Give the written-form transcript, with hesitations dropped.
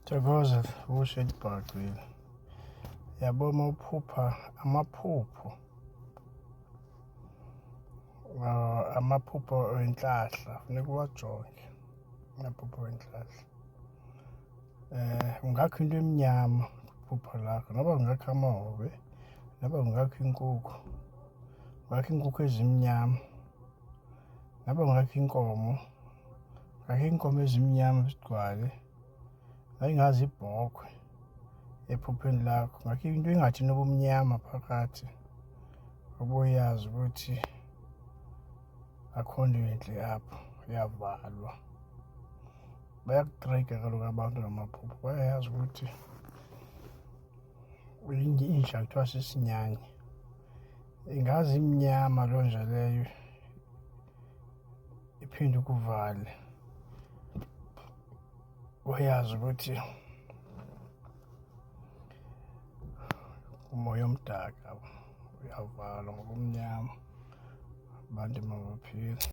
Thokoza usho elibhacile. Yabo uma uphupha amaphupho amaphupho enhlahla funeka uwajonge amaphupho enhlahla. Ungakha into emnyama iphupho lakho noba ungakha amahhobe noba ungakha inkukhu, ungakha iinkukhu ezimnyama noba ungakha inkomo, ungakha iinkomo ezimnyama zigcwale. Ayingaze ibhokhwe ephupheni lakho ngakho into engathi inobumnyama phakathi obuyazi ukuthi akho nto intle apho uyavalwa. Bayakutreka kaloku abantu ngamaphupho, bayayazi ukuthi inja kuthiwa sisinyanya. Ingaze imnyama loo nja leyo iphinde ukuvale. Uyazi ukuthi umoya omdaka uyavalwa ngokumnyama, abantu mabaphile.